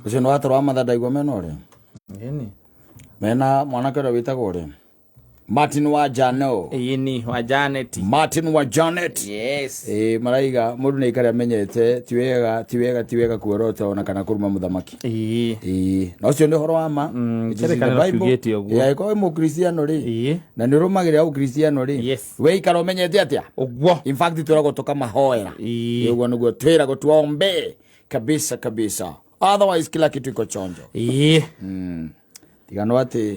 Ũcio nĩ watoro wa matha ndaigua mena ũrĩa Ĩni. Mena mwanake ũrĩa wĩtagwo ũrĩa Martin wa Jano. Ĩni wa Janet. Martin wa Janet. Yes. Ĩ maraiga mũndũ nĩ aikare amenyete ti wega ti wega ti wega kuorota ona kana kũruma mũthamaki. Ĩĩ. Ĩĩ na ũcio nĩ ũhoro wa ma. It is in the kĩrĩkanĩro Bible. kiugĩte ũguo. Ĩ, angĩkorwo wĩ mũkristiano rĩ Ĩĩ. na nĩ ũrũmagĩrĩra ũkristiano rĩ Yes. we ikara ũmenyete atĩa? Ũguo. In fact twĩragwo tũkamahoera. Ĩĩ. Ũguo nĩguo twĩragwo tuombe kabisa kabisa, otherwise kila kitu iko chonjo. Ĩĩ. Tiga no atĩ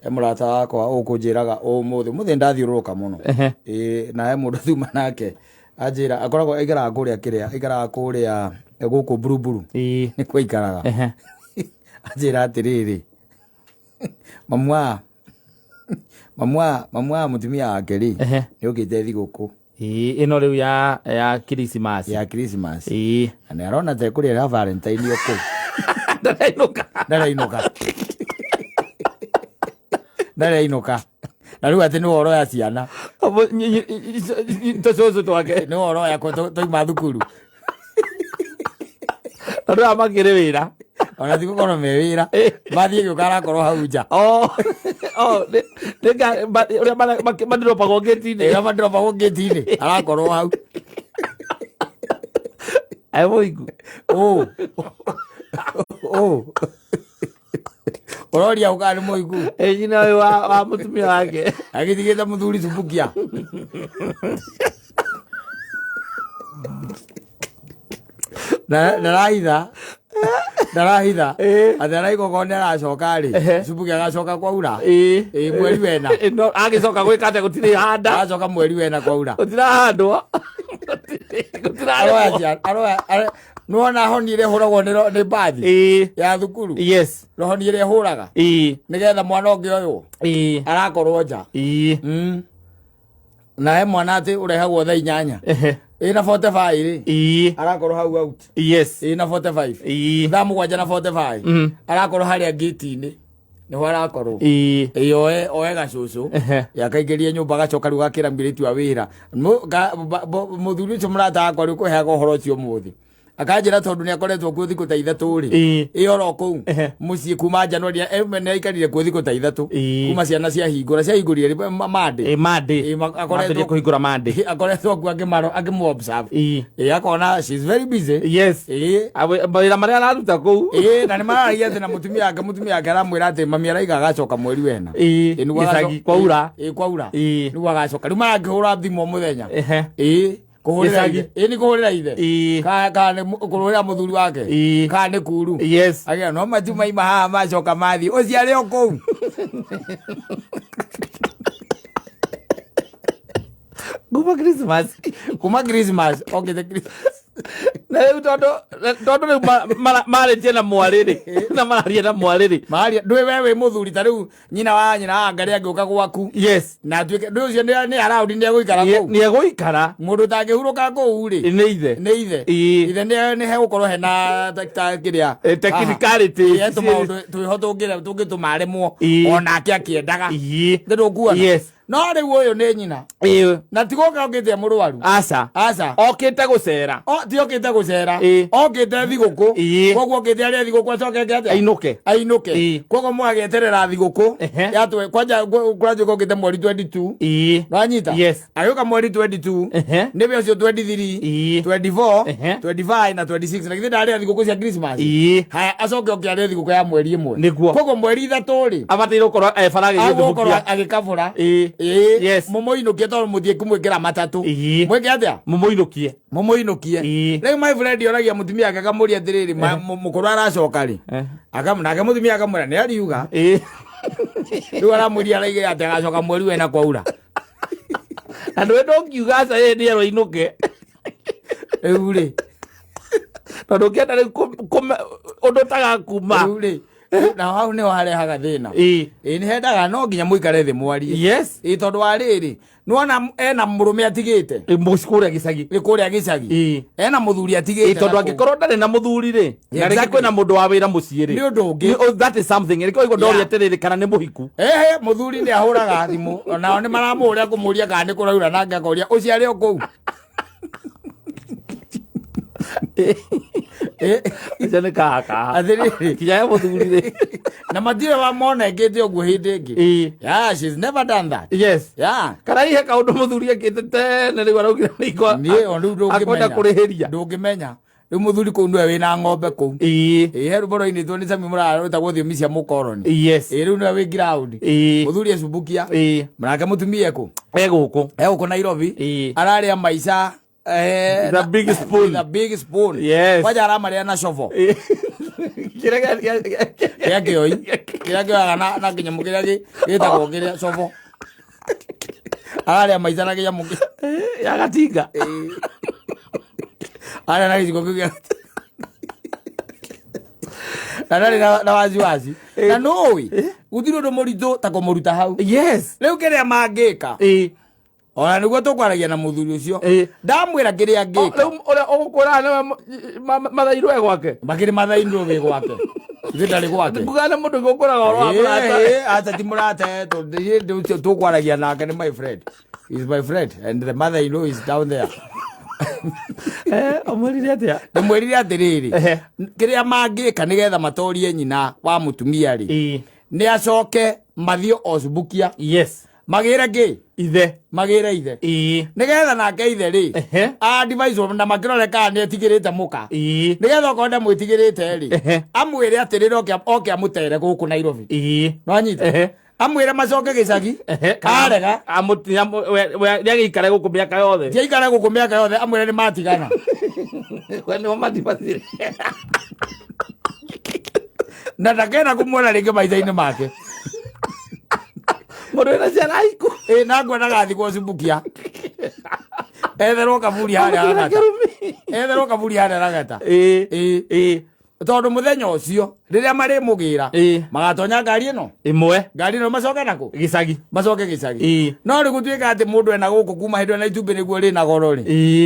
he mũrata wakwa ũkũnjĩraga ũmũthĩ ũmũthĩ ndathiũrũrũka mũno. Ehe. Ĩĩ, na he mũndũ thuma nake anjĩra akoragwo aikaraga kũrĩa kĩrĩa aikaraga kũrĩa gũkũ Mburumburu. Ĩĩ. Nĩkuo aikaraga. Ehe. Anjĩra atĩrĩrĩ, mamu wa mũtumia wake rĩ Ehe. nĩ ũkĩte thigũkũ Ĩĩ, ĩno rĩu ya Christmas. Ya Christmas. Ĩĩ. Na nĩ arona ta ekũrĩa ya Valentine o kũu. Ndarainũka. Ndarainũka, ndarainũka, na rĩu atĩ nĩwe ũroya ciana. Tũcũcũ twake. Nĩwe ũroya twauma thukuru. Tondũ aya makĩrĩ wĩra. Ona ti gũkorwo me wĩra, mathiĩ gĩũka arakorwo hau nja. Oh, oh, ũrĩa mandiropagwo ngĩti-inĩ. Ĩrĩa mandiropagwo ngĩti-inĩ arakorwo hau. Ai mũigu. Ũ ũ ũroria ũkaa nĩ mũigu? Ĩ, nyina ũyũ wa mũtumia wake. Agĩtigĩte mũthuri cubukia. Ndarahitha, ndarahitha atĩ araigua okorwo nĩ aracoka rĩ, cubukia agacoka kwaura. Ĩ. Ĩ, mweri wena. Ĩ, no, agĩcoka gwĩka atĩa gũtirĩ handa? Agacoka mweri wena kwaura. Gũtirahandwo. Aroya Gũtirarĩmwo. ciana aroya nĩwona honi ĩrĩa ĩhũragwo nĩ mbathi Ĩ. ya thukuru? Yes. Honi ĩrĩa ĩhũraga Ĩ. nĩgetha mwana ũngĩ oywo Ĩ. arakorwo nja. Ĩ. Na he mwana atĩ ũrehagwo thaa 8 ĩna 45 rĩ, Ĩ. arakorwo hau out. Ĩna 45. Ĩ. Thaa 7 na 45 arakorwo harĩa ngĩti-inĩ nĩho arakorwo. Ĩ. Ĩ, oe gacũcũ yakaingĩria nyũmba, agacoka rĩu gakĩra mũirĩtu wa wĩra. Mũthuri ũcio mũrata wakwa rĩu kũheaga ũhoro ũcio ũmũthĩ akanjĩra tondũ nĩ akoretwo kuo thikũ ta 3 rĩ. Ĩ, oro kũu mũciĩ kuma Januari nĩ aikarire kuo thikũ ta 3. Kuma ciana ciahingũra ciahingũrire rĩ, Monday. Ĩ, Monday. Ĩ, akoretwo Mambĩrĩrie kũhingũra Monday. Akoretwo kuo akĩmũ observe. Ĩ. Ĩ, akona she's very busy. Ĩ. Mawĩra marĩa araruta kũu. Ĩ, na nĩ mararagia atĩ na mũtumia wake aramwĩra atĩ mami araiga agacoka mweri wena. Ĩ, Ĩ, nĩguo gĩcagi, kwaura. Ĩ, kwaura. Ĩ. Nĩguo agacoka rĩu marakĩhũra thimũ o mũthenya. Ĩ, kũhũrĩra Gĩcagi. ithe. Ĩ, nĩ kũhũrĩra ithe. Ĩ. Kana nĩ kũhũrĩra mũthuri wake. Ĩ. Kana nĩ kuru. Yes. Agĩa no matu maima haha macoka mathiĩ ũciarĩ o kũu. Kuma Christmas. Kuma Christmas okĩte Christmas. Na rĩu tondũ rĩu marĩtie na mwarĩ rĩ, na mararia na mwarĩ rĩ. Maria ndũĩ we wĩ mũthuri ta rĩu nyina wa ngarĩ angĩũka gwaku na atuĩke ndũĩ ũcio nĩ around nĩ egũikara kũu. Nĩ egũikara. Mũndũ ũtangĩhurũka kũu rĩ Nĩ ithe. Nĩ ithe. Ĩ. Ithe nĩ hegũkorwo hena ta kĩrĩa Eh, technicality. Ĩ, tũmaũndũ twĩho tũngĩtũma aremwo onake akĩendaga. Ĩ. Nĩ ndũkuona? Yes. No rĩu ũyũ nĩ nyina. Ĩ. Na ti gũka okĩte mũrwaru. Aca. Aca. Okĩte gũcera. O ti okĩte gũcera. Ĩ. Okĩte thigũkũ. Ĩ. Koguo okĩte arĩa thigũkũ acoke atĩa? Ainũke. Ainũke. Ĩ. Koguo mũgagĩeterera thigũkũ Ehe. yatwe kwanja kũranjũka okĩte mweri 22. Ĩ. Nwanyita? Yes. Agĩũka mweri 22. Nĩwe ũcio 23, 24, 25 na 26, na githĩ ndarĩa thigũkũ cia Christmas? Ĩ. Haya, acoke oke arĩe thigũkũ ya mweri 1. Nĩguo. Koguo mweri 3 rĩ, abataire gũkorwo ebara agũkorwo agĩgĩthũkia. agĩkabũra. Ĩ. Ĩ. Yes. Mũmũinũkie tondũ mũthiĩ kũmwĩkĩra matatũ. Ĩ. Mwĩke atĩa? Mũmũinũkie. Mũmũinũkie. Ĩ. Rĩu my friend oragia mũtumia wake akamũria atĩrĩrĩ, mũkũrũ aracoka rĩ? Nake mũtumia akamwĩra nĩ ariuga. Ĩ. Rĩu aramwĩria araigĩra atĩ agacoka mweri wena kwaura. Na ndũĩ ndũngiuga aca ĩ nĩ erwo ainũke. Rĩu rĩ, Tondũ ũngĩenda rĩu ũndũ ũtagakuma. Rĩu rĩ, na hau nĩho harehaga thĩna. Ĩ. Ĩ, nĩ hendaga no nginya mũikare thĩ mwarie. Yes. Ĩ, tondũ wa rĩrĩ, nĩwona ena mũrũme atigĩte. Ĩ, mũciĩ kũrĩa gĩcagi. Ĩ, kũrĩa gĩcagi. Ĩ. Ena mũthuri atigĩte Ĩ, tondũ na kũu. angĩkorwo ndarĩ na mũthuri rĩ, na rĩngĩ kwĩna mũndũ wa wĩra mũciĩ rĩ. Nĩ ũndũ ũngĩ. Oh, that is something. Nĩkĩo ũigua ndoria atĩrĩrĩ kana nĩ mũhiku. Ehe, mũthuri nĩ ahũraga thimũ onao nĩ maramũhũra kũmũria kana nĩ kũraura, nake akoria ũciarĩ o kũu. Ũcio nĩ kaha Atĩrĩrĩ. Kinya ya mũthuri rĩ. Na matirĩ wamonekete ũguo hĩndĩ ĩngĩ. Yeah, she's never done that. Yeah. Kana ihe kaũndũ mũthuri ekĩte tene rĩu araugire nĩikwa Niĩ o rĩu akwenda ndũngĩmenya. kũrĩhĩria. Ndũngĩmenya. Rĩu mũthuri kũu nĩwe wĩna ng'ombe kũu. Ĩĩ, he rwĩmbo rwainĩtwo nĩ Sami Mũraya rwĩtagwo thiomi cia mũkoroni. Ĩĩ, rĩu nĩwe wĩ ground. Mũthuri ecumbukia. Nake mũtumia ekũ? E gũkũ. E gũkũ Nairobi. Ararĩa maica With a big spoon. With a big spoon. Kwanja aramarĩa na shovel. Kĩrĩa Kĩrĩa kĩoi. Kĩrĩa kĩoyaga na kĩnyamũ kĩrĩa gĩtagwo kĩrĩa shovel. Ararĩa maica na kĩnyamũ ya gatinga. Arĩa na gĩciko kĩu gĩa na ndarĩ na waciwaci na nũĩ gũtirĩ ũndũ mũritũ ta kũmũruta hau. Rĩu kĩrĩa mangĩka, ona nĩguo tũkwaragia na mũthuri ũcio, ndamwĩra kĩrĩa angĩka. Rĩu ũrĩa ũgũkwĩra nĩwe mathairwo e gwake. Makĩrĩ mathainwo wĩ gwake, ithuĩ ndarĩ gwake. Nguga nĩ mũndũ ũgũkwĩraga ũhoro wa mũrata. Acha ti mũrata, tondũ ũcio tũkwaragia nake nĩ my friend. Is my friend and the mother in law is down there. Ũmwĩrire atĩa? Ndĩmwĩrire atĩrĩrĩ, kĩrĩa mangĩka nĩgetha matorie nyina wa mũtumia rĩ, nĩ acoke mathiĩ o Subukia, magĩre kĩ? Ithe. Magĩre ithe, nĩgetha nake ithe rĩ, advise na makĩrore kana nĩ etigĩrĩte mũka, nĩgetha okorwo ndamwĩtigĩrĩte rĩ, amwĩre atĩrĩrĩ, oke amũtere gũkũ Nairobi. Nĩwanyita? Amwĩre macoke gĩcagi. Arega. Nĩagĩikare gũkũ mĩaka yothe. Tiaikare gũkũ mĩaka yothe, amwĩre nĩ matigana. We nĩo matibathire. Na ndakenda kũmuona rĩngĩ maitho-inĩ make. Mũndũ wĩna ciana iku. Ĩ, na ngwendaga athikwo Subukia, etherwo kaburi harĩa Ragata, etherwo kaburi harĩa Ragata. Ĩ, tondũ mũthenya ũcio rĩrĩa marĩmũgĩra, magatonya ngari ĩno, ĩmwe, ngari ĩno macoke nakũ? Gĩcagi. Macoke gĩcagi. No rĩu gũtuĩka atĩ mũndũ ena gũkũ kuma hĩndĩ ĩyo na itumbĩ nĩguo rĩna goro rĩ,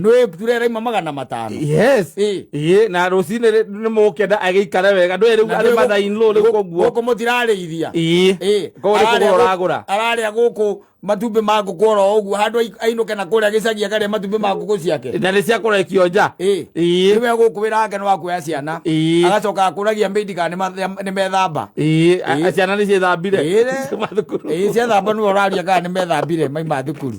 nĩ tura ĩraima 500. Ĩĩ, na rũcinĩ nĩ mũkĩenda agĩikare wega, ndũĩ rĩu Na arĩ ndũĩ mother in law rĩu, koguo gũkũ mũtirarĩithia. Koguo nĩ Ararĩa kũgũra ũragũra. Ararĩa gũkũ matumbĩ ma ngũkũ oro ũguo, handũ ainũke na kũrĩa gĩcagi akarĩa matumbĩ ma ngũkũ ciake. Na nĩ cia kũrekio nja. Nĩwe gũkũ wĩra wake nĩ wa kuoya ciana, agacoka akũragia maid kana nĩ methamba. Ciana nĩ ciĩthambire mathukuru. Ĩĩ, ciathamba nĩwe ũraria kana nĩ methambire maima thukuru.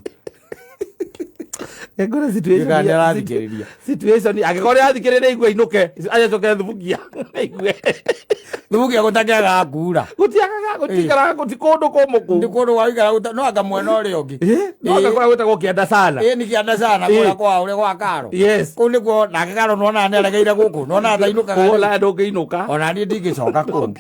Ngore situation Kana nĩ arathikĩrĩria. Situation angĩkorwo nĩ arathikĩrĩria, igue ainũke acoke Thubukia aigue. Thubukia gũtakĩagaga kuura. Gũtiagaga, gũtikaraga, gũti kũndũ kũmũ Nĩ kũu. Kũndũ gwa gũikara no anga mwena ũrĩa ũngĩ. No anga kũrĩa gwĩtagwo kĩanda sana. Ĩĩ, nĩ kĩanda sana. Kũrĩa kwa ũrĩa gwa Karo. Kũu nĩkuo nake Karo nĩwonaga nĩ aregeire gũkũ, nĩwonaga tainũkaga kũu rĩu. La ndũngĩinũka. Ona niĩ ndingĩcoka kũu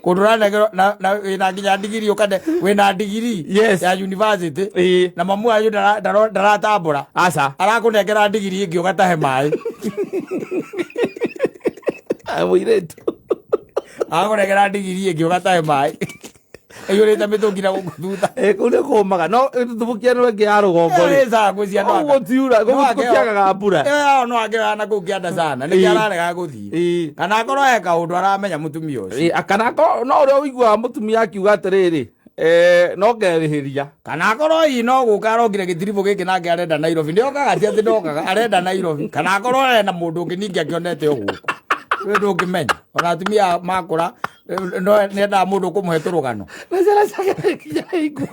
kũndũ ũranegerwo na wĩna nginya ndigiri, ũkane wĩna ndigiri ya university, na mamu wanyu ndaratambũra. Aca. Arakũnengera ndigiri ĩngĩ ũgatahe maĩ. Mũirĩtu. Arakũnengera ndigiri ĩngĩ ũgatahe maĩ ĩiyũrĩte mĩtũngi na gũkũ thutha. Kũu nĩ kũmaga, no Thubukia nĩ ĩngĩ ya rũgongo rĩ. Ĩcaga gwĩcia Kũu gũtiura, kũu gũtiagaga mbura. Ĩyo no angĩoya na kũu kĩanda sana nĩkĩo ararega gũthiĩ, kana akorwo he kaũndũ aramenya mũtumia ũcio. Kana akorwo no ũrĩa ũiguaga mũtumia akiuga atĩrĩrĩ, no ngerĩhĩria. Kana akorwo hihi no gũka arokire gĩtiribũ gĩkĩ nake arenda Nairobi, nĩokaga, ti atĩ ndokaga, arenda Nairobi, kana akorwo ena mũndũ ũngĩ ningĩ akĩonete o gũkũ. We ndũngĩmenya, ona atumia makũra, no nĩendaga mũndũ ũkũmũhe tũrũgano. Na ciana ciake nginya hingo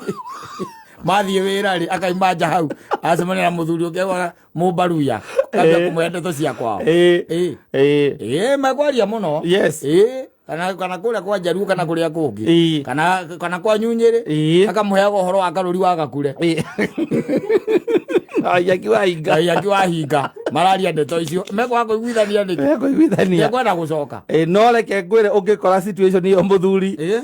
Mathiĩ wĩra rĩ, akaima nja hau acemania na mũthuri ũngĩ augaga mũmbaruya kambia kũmũhe ndeto cia kwao. Ĩĩ, mekwaria mũno. Ĩĩ, kana kũrĩa kwa Njaruo kana kũrĩa kũngĩ, kana kwa Nyunyĩrĩ, akamũheaga ũhoro wa karũri wa Gakure. Aiyaki wahinga. Ngai akiwahinga mararia ndeto icio mekwaga kũiguithania nĩkĩ? Kũiguithania. Ekwenda gũcoka. No reke ngwĩre, ũngĩkora situation ĩyo mũthuri,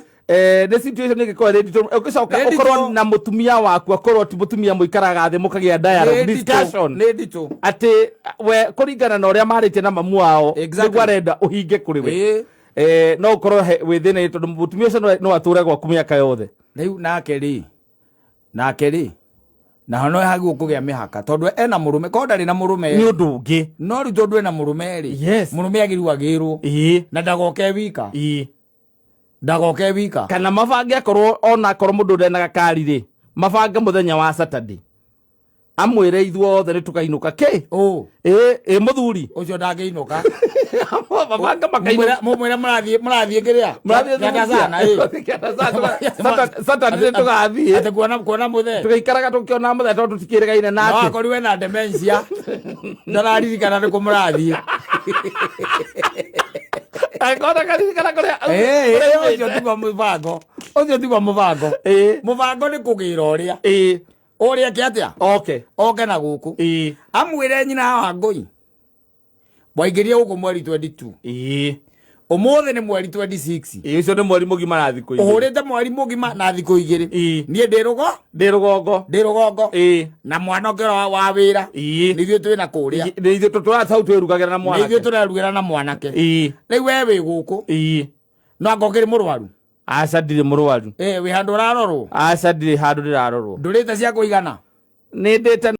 nĩ situation ĩngĩkorwo ĩrĩ nditũ, ũgĩcoka Nĩ nditũ. ũkorwo na mũtumia waku, akorwo ti mũtumia mũikaraga thĩ mũkagĩa dialogue, Nĩ nditũ, discussion, nĩ nditũ. atĩ we kũringana na ũrĩa marĩtie na mamu wao, nĩguo arenda ũhinge kũrĩ we. No ũkorwo wĩ thĩna tondũ mũtumia ũcio no atũre gwaku mĩaka yothe. Rĩu nake rĩ naho no hagwo kũgĩa mĩhaka tondũ ena mũrũme, korwo ndarĩ na mũrũme nĩ ũndũ ũngĩ. No rĩu tondũ ena mũrũme rĩ, mũrũme agĩrĩirwo agĩrwo na ndagoke wika. Ndagoke wika. Kana mabange, akorwo ona akorwo mũndũ ndena gakari rĩ, mabange mũthenya wa Saturday. Amwĩre ithuothe nĩ tũkainũka kĩ. Ũ. Ĩ mũthuri. Ũcio ndangĩinũka. Mabanga makainũka. Mũmwĩre mũrathiĩ kĩrĩa? Mũrathiĩ. Kĩandacana, ĩ. Saturday tũgathiĩ. Atĩ kuona mũthee. Tũgaikaraga tũkĩona mũthee tondũ tũtikĩrĩgaine No nake. akorirwo ena dementia, ndararirikana nĩ kũ mũrathiĩ. Angĩkorwo karirikana kũrĩa. Ĩ, ũcio tiguo mũbango, ũcio tiguo mũbango. Mũbango nĩ kũgĩra ũrĩa ũrĩa ke atĩa. Oke na gũkũ. Amwĩre nyina wa ngũi mwaingĩrie gũkũ mweri 22. Ũmũthĩ nĩ mweri 26. Ĩ, ũcio nĩ mweri mũgima na thikũ 2. Ũhũrĩte mweri mũgima na thikũ 2. Niĩ ndĩ rũgo. Ndĩ rũgongo. Ndĩ rũgongo. Na mwana ũngĩ wa wĩra. Nĩ ithuĩ twĩna kũrĩa. Nĩ ithuĩ tũrathiĩ hau twĩrugagĩra na Nĩ mwanake. ithuĩ tũrerugĩra na mwanake. Rĩu we wĩ gũkũ. No anga ũkĩrĩ mũrwaru? Aca, ndirĩ mũrwaru. Ĩ, wĩ handũ ũrarorwo? Aca, ndirĩ handũ ndĩrarorwo. Ndũrĩte cia kũigana? Nĩ ndĩte.